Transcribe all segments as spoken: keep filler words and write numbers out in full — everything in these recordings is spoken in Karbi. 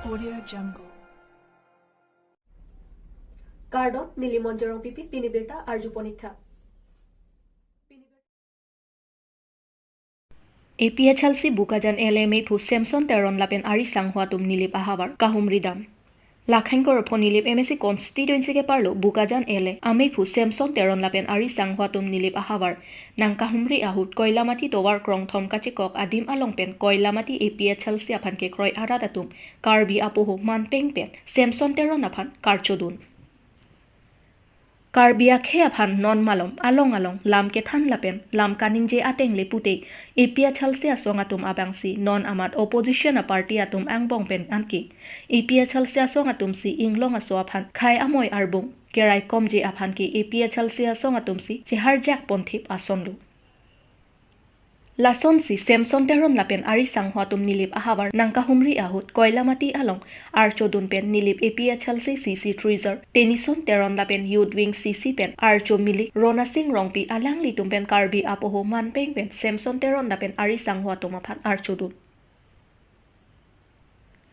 Audio Jungle. Kardom, neli Monjorong Pipi, pini birta arju ponik tha. A P H L C Bokajan L A meiphu Samson Teron lapen ari sangho atum Nilip ahavar kahumri dam. Lakhang Korapho Nilip M A C constituency keparlo Bokajan L A ameiphu Samson Teron lapen ari sangho atum Nilip ahavar nangkahumri ahut Koilamati tovar krongthom kachekok adim along pen Koilamati A P H L C aphan kekroi arat atum Karbi apoho manpeng pen Samson Teron aphan karchodun. Karbi akhei aphan non malom along along lam kethan lapen lam kaningje ateng le pute A P H L C asong atum abangsi non amat opposition a party atum angbong pen anke A P H L C asong atum si inglong aso aphan khei amoi arbung kerai komji aphan ke A P H L C asong atum si cheharjak ponthip asonlo. Lasonsi Samson Teron lapen ari sangho atum Nilip ahavar nangkahumri ahut Koilamati along archodun pen Nilip A P H L C C C treasurer Tenison Teron lapen Youth Wing C C pen archo milik Ronasing Rongpi alanglitum pen Karbi apoho manpeng pen Samson Teron lapen ari sangho atum aphan archodun.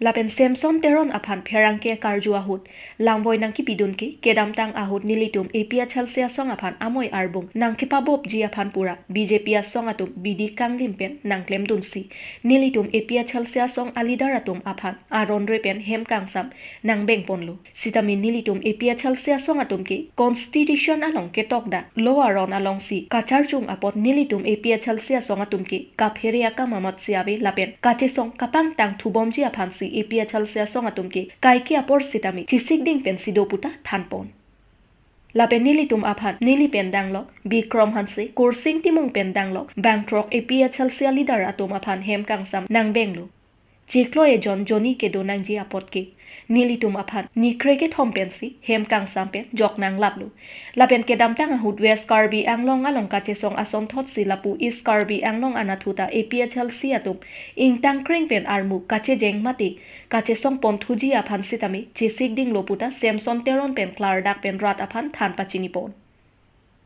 Lapen Samson Teron aphan pherangke karju ahut lamvoi nangkipidun ke kedamtang ahut nelitum A P H L C asong aphan amoi arbung nangkepabopji aphan pura B J P asong atum bidi kanglim pen nangklemdunsi nelitum A P H L C asong a leader atum aphan aron re pen hem kangsam nangbengponlo. Sitame nelitum A P H L C asong atum ke constitution along ketokdak law aron alongsi kacharjung apot nelitum A P H L C asong atum ke kaphere akam amatsi ave lapen kachesong kapangtang thubomji aphansi A P H L C asong atum ke kaike apor sitame chesikding pensi do puta thanpon. Lapen nelitum aphan neli pen danglok Bikrom Hanse, Kursing Timung pen danglok bangthrok A P H L C a leader atum aphan hem kangsam nangbenglo. Chiklo ejon jonni kedo nangji apot ke nelitum aphan nikre kethom pensi hem kangsam pen jok nanglaplo. Lapen kedamtang ahut West Karbi Anglong along kachesong asonthotsi lapu East Karbi Anglong anatthu ta A P H L C atum ingtangkreng pen armu kachejeng mate kachesong ponthuji aphan sitame chesikdinglo puta Samson Teron pen klardak pen rat aphan than pachinipon.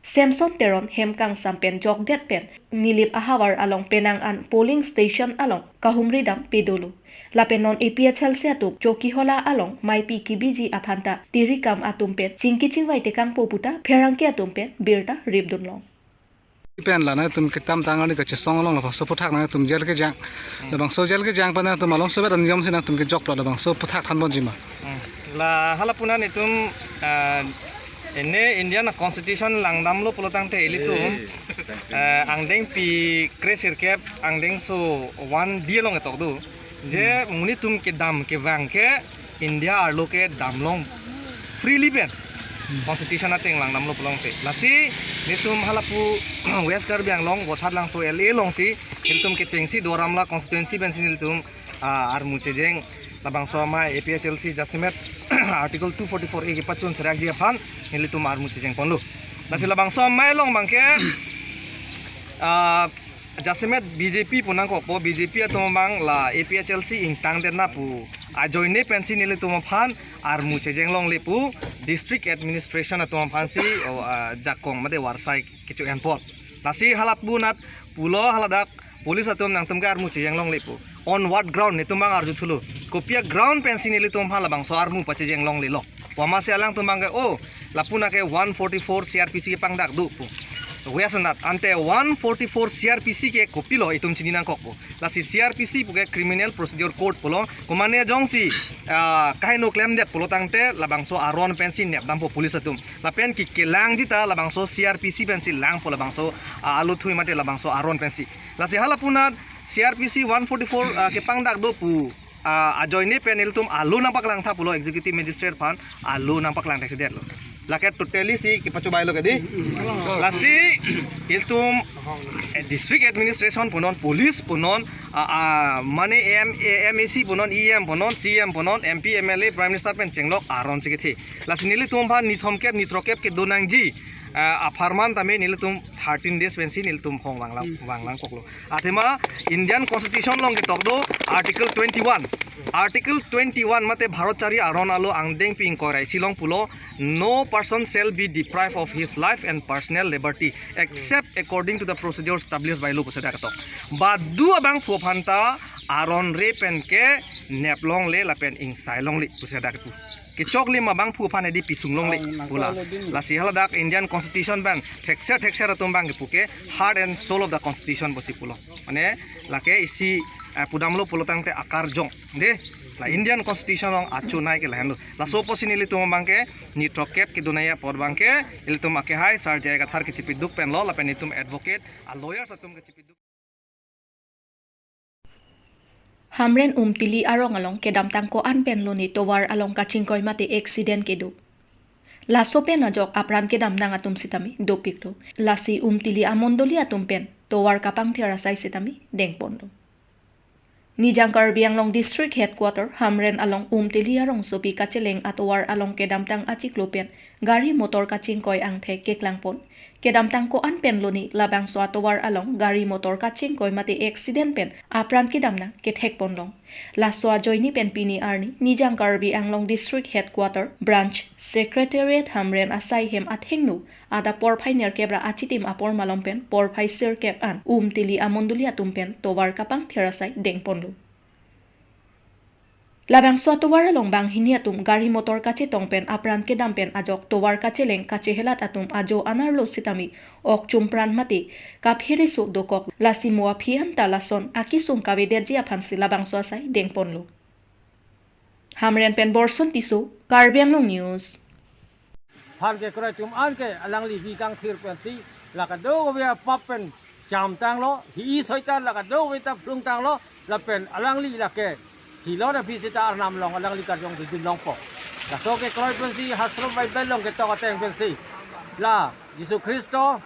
Samson Teron hem kangsam pen jokdet pen Nilip ahavar along penang an polling station along kahumri dam pedolo. Lapen non A P H L C atum Chokihola along maipi kebiji aphanta tirikam atum pen chingki chingvai tekangpo puta pherangke atum pen birta ripdunlong. Pen la nangtum kedamtang arni kachesong along labangso aphuthak nangtum jail kejang. Labangso jail kejang pen nangtum along sobat an niyom si nangtum kejoklo labangso aphuthak thanponji ma. Hmm. La hala pu nangtum, ah, ene Indian constitution langdamlo pulotangte ilitum, eh, angdengpi kre sirkep angdengso one D along ketok do. Je monit atum kedam kevang ke India arlo ke damlong freely pen. Constitution ateng langdamlo pulotangte. Lasi nelitum hala pu West Karbi Anglong Vothatlangso L A alongsi nelitum kechengsi Duar Amla constituency pensi nelitum, ah, armu chejeng labangso amei A P H L C jasemet Article two forty-four A kepachun serakji aphan nelitum armu chejengponlo. Lasi labangso amei along abangke, ah, jasemet B J P pu nangkokpo, B J P atum abang la A P H L C ingtangdet na pu ajoine pensi nelitum aphan armu chejenglongle pu district administration atum aphansi, o, ah, jakong mate warsai kecho-enpon. Lasi hala pu nat pulo haladak police atum nangtum ke armu chejenglongle pu. On what ground nelitum abang arjuthulo. Kopi a ground pensi nelitum aphan labangso armu pachejenglonglelo. Pu amatsi alangtum abangke, o, lapu nangke one forty-four C R P C kepangdak do pu. West anat ante one forty-four C R P C ke kopilo itum chini nangkokpo. Lasi C R P C puke Criminal Procedure Code pulo. Komane jongsi, ah, kaheno klemdet pulotangte labangso aron pensi nepdampo police atum. Lapen ke kelangji ta labangso C R P C pensi langpo labangso, ah, aluthui mate labangso aron pensi. Lasi hala pu nat C R P C one forty-four, ah, kepangdak do pu, ah, ajoine pen ilitum alo nangpaklang tha pulo executive magistrate aphan alo nangpaklang thekdetlo. Lake totally si kepachobailo kedi. Lasi ilitum, eh, district administration punon, police punon, ah, ah, mane M, eh, M A C punon, E M punon, C M punon, M P, M L A, Prime Minister pen chenglok aron si kethe. Lasi nelitum aphan nithomkep nithrokep kedo nangji, ah, apharman tame nelitum thirteen days pensi nelitum phong vanglang, vanglangkoklo. Athema Indian Constitution along ketok do Article twenty-one. Article twenty-one mate Bharat chari aron alo angdengpi ingkoi ra isi along pulo, "No person shall be deprived of his life and personal liberty except according to the procedure established by law," pusi dak ketok. Badu abangphu aphanta aron re pen ke Nep longle lapen ingsai longle pusi hadak kepu. Kechoklim abangphu aphan edi pisung longle, oh, pula. Nangkok lo din. Lasi haladak Indian Constitution abang thekser thekser atum abang kepu ke heart and soul of the Constitution pusi pulo. Mane lake isi, eh, pudamlo pulotangte akarjong. De, la Indian Constitution along achonai ke lahenlo. Laso apotsi nelitum abang ke nithrok kep kedun-ai apot abang ke ilitum akehai Sir J I Kathar kechipiduk penlo lapen itum advocate a lawyers atum kechipiduk. Hamren Umtili arong along kedamtang ko-an pen lone tovar along kachingkoi mate accident kedo. Laso pen ajok apran kedamnang atum sitame dopiklo. Lasi Umtili amondoli atum pen tovar kapangthir asai sitame dengponlo. Nijang Karbi Anglong District Headquarter Hamren along Umtili arongsopi kacheleng atovar along kedamtang achiklo pen gari motor kachingkoi angthek keklangpon. Kedamtang ko-an pen lone labangso atovar along gari motor kachingkoi mate accident pen apran kedamnang kethekponlong. Laso ajoine pen pini arni Nijang Karbi Anglong District Headquarter Branch Secretariat Hamren asai hem athengno adap porphai nerkep ra achitim apor malom pen porphai sirkep an Umtili amondoli atum pen tovar kapangthir asai dengponlo. Labangso atovar along banghini atum gari motor kachetong pen apran kedam pen ajok tovar kacheleng kachehelat atum ajo anerlo sitame ok chumpran mate kaphere so dokok, lasi mo aphi anta lason akesung kavedetji aphansi labangso asai dengponlo. Hamren pen Borson Tisso, Karbi Anglong News. Aphan kekroi atum an ke alangli bi kangthir pensi la kadokave apap pen jamtanglo, hi-i soi ta la kadokave ta phlungtanglo, lapen alangli lake thilot aphi seta Arnam along alangli karjong didun longpo. Laso kekroi pensi hastro Bible along ketok ateng pensi la Jisu Khristo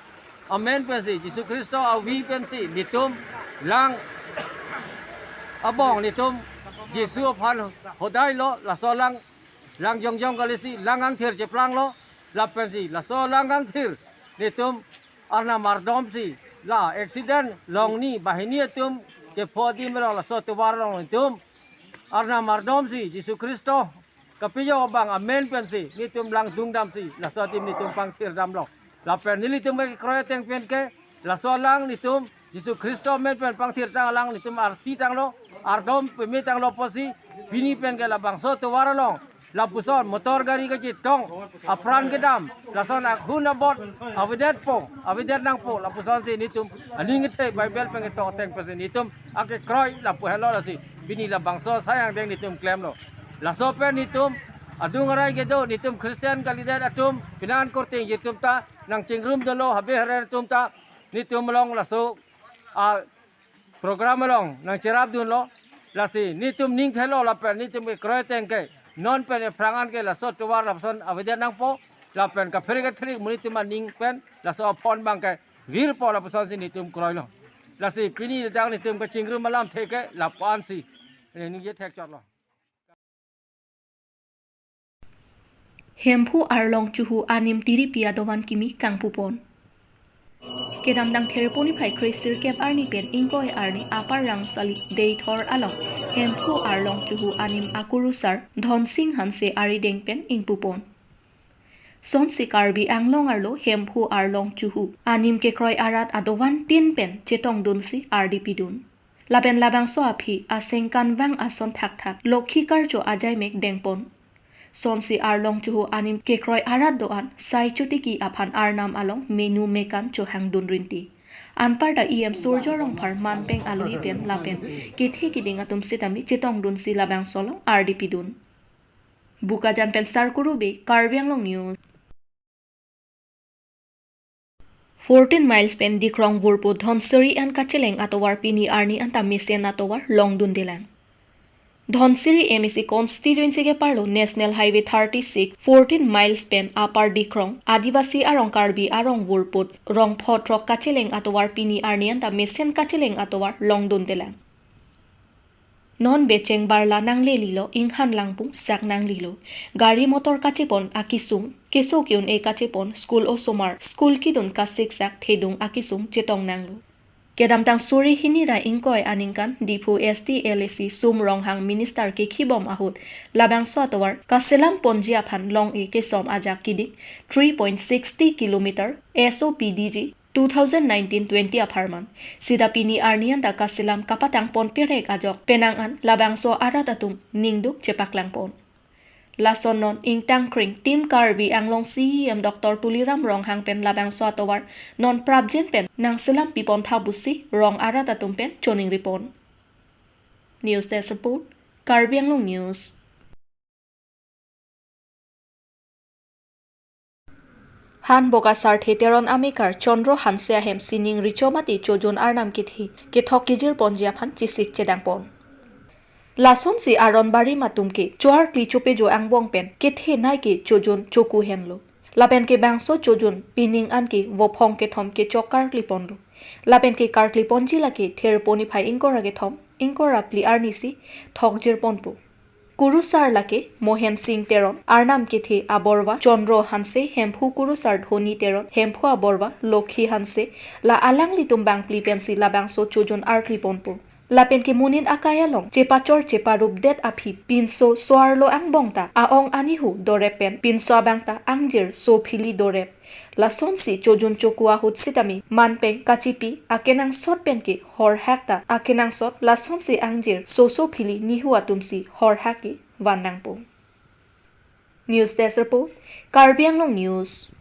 amen pensi, Jisu Khristo avi pensi nelitum lang abong nelitum Jisu aphan hodailo, laso lang lang jongjong kalisi lang kangthir cheplanglo, lapensi laso lang kangthir nelitum Arnam ardomsi la accident longni banghini atum kepho adim along laso tovar along nelitum Arnam ardomsi Jisu Khristo kapejok abang amen pensi nelitum lang dungdamsi laso adim nelitum pangthirdamlo. Lapen nelitum kekroi ateng pen ke laso lang nelitum Jisu Khristo amen pen pangthirtang lang nelitum arsitanglo, ardom pemetanglo apotsi pini pen ke labangso tovar along lapuson motor gari kachetong apran kedam, lason akhun abot avedetpo, avedetnangpo, lapusonsi nelitum aning kethe Bible pen ketok ateng pensi nelitum akekroi lapu helo, lasi pini labangso asai angdeng nelitum klemlo. Laso pen nelitum adung arai kedo, nelitum Christian kalidet atum, pinan korte nelitum ta nangchingrum dolo, habe haren atum ta nelitum along laso a program along nangcherapdunlo, lasi nelitum ning thelo lapen nelitum kekroi ateng ke non pen ephrang an ke laso tovar lapuson avedetnangpo, lapen kaphere kathrik mo nelitum aning pen laso aphone abang ke virpo, lapusonsi nelitum kroilo. Lasi pini detang nelitum kachingrum alamthe ke lapu-ansi ningje thekchotlo. Hemphu Arlong Chuhu anim tiripi adovan kimi kangpupon. Kedamtang Therpo niphai kresirkep arni pen ingkoi arni Upper Rangsali Deithor along Hemphu Arlong Chuhu anim akurusar Dhonsing Hanse arideng pen ingpupon. Sonsi Karbi Anglong arlo Hemphu Arlong Chuhu anim kekroi arat adovan tin pen chetongdunsi ardi pidun. Lapen labangso aphi asengkanvang ason thakthak Lokhi Karcho ajaimek dengpon. Sonsi Arlong Chuhu anim kekroi arat do-an Sai Chotiki aphan Arnam along menu mekan chohangdun rinti. Anparta E M Surjo Rongphar manpeng alohi pen lapen kethe kiding atum sitame chetongdunsi labangso along ardi pidun. Bokajan pen Sarkuru Bey, Karbi Anglong News. Fourteen miles pen Dikrong vurpo Dhonsiri an kacheleng atovar pini arni anta mesen atovar longdundelang. Dhonsiri M A C constituency keparlo National Highway thirty-six, fourteen miles pen Upper Dikrong, Adivasi arong Karbi arong vurpo Rongpho throk kacheleng atovar pini arni anta mesen kacheleng atovar longdundelang. Non becheng barla nanglelilo, inghan langpung sak nanglelo. Gari motor kachepon akesung, keso ke-un-e kachepon, school osomar, school kidun kasiksak thedung akesung chetongnanglo. Kedamtang suri hini ra ingkoi aningkan Diphu S T L A C Sum Ronghang minister kekhibom ahut labangso atovar kaselam ponji aphan long-e kesom ajak kiding three point sixty kilometer S O P D G two thousand nineteen twenty apharman. Sita pini arni anta kaselam kapatang pon pirek ajok penang an labangso arat atum ningduk chepaklangpon. Lason non ingtangkring Team Karbi Anglong C E M Doctor Tuliram Ronghang pen labangso atovar non prapjin pen nangselam pipon tha pusi rong arat atum pen choningripon. News Desk Report, Karbi Anglong News. Han Bokasar Theteron amekar Chandra Hanse ahem sining richo mate chojun arnam kethe kethok kejir ponji aphan chesik chedangpon. Lasonsi aron barim atum ke choarkli chopejo angbong pen kethenei ke chojun choku henlo. Lapen ke bangso chojun pining an ke vophong kethom kechok karkli ponlo. Lapen ke karkli ponji lake Therpo niphai ingkoi ra kethom, ingkoi ra phli arnisi thokjir ponpo. Kurusar lake Mohen Singh Teron, arnam kethe aborva Chandra Hanse, Hemphu kurusar Dhoni Teron, Hemphu aborva Lokhi Hanse, la alanglitum bangphli pensi labangso chojun arkli ponpo. Lapen ke monit akai along chepachor cheparupdet aphi pinso so-arlo angbong ta a-ong anihu dorep pen pinso abang ta angjir so phili dorep. Lasonsi chojun choku ahut sitame manpeng kachipi akenangsot pen ke horhak ta akenangsot lasonsi angjir so so phili nihu atumsi horhak ke van nangpo. News Desk Report, Karbi Anglong News.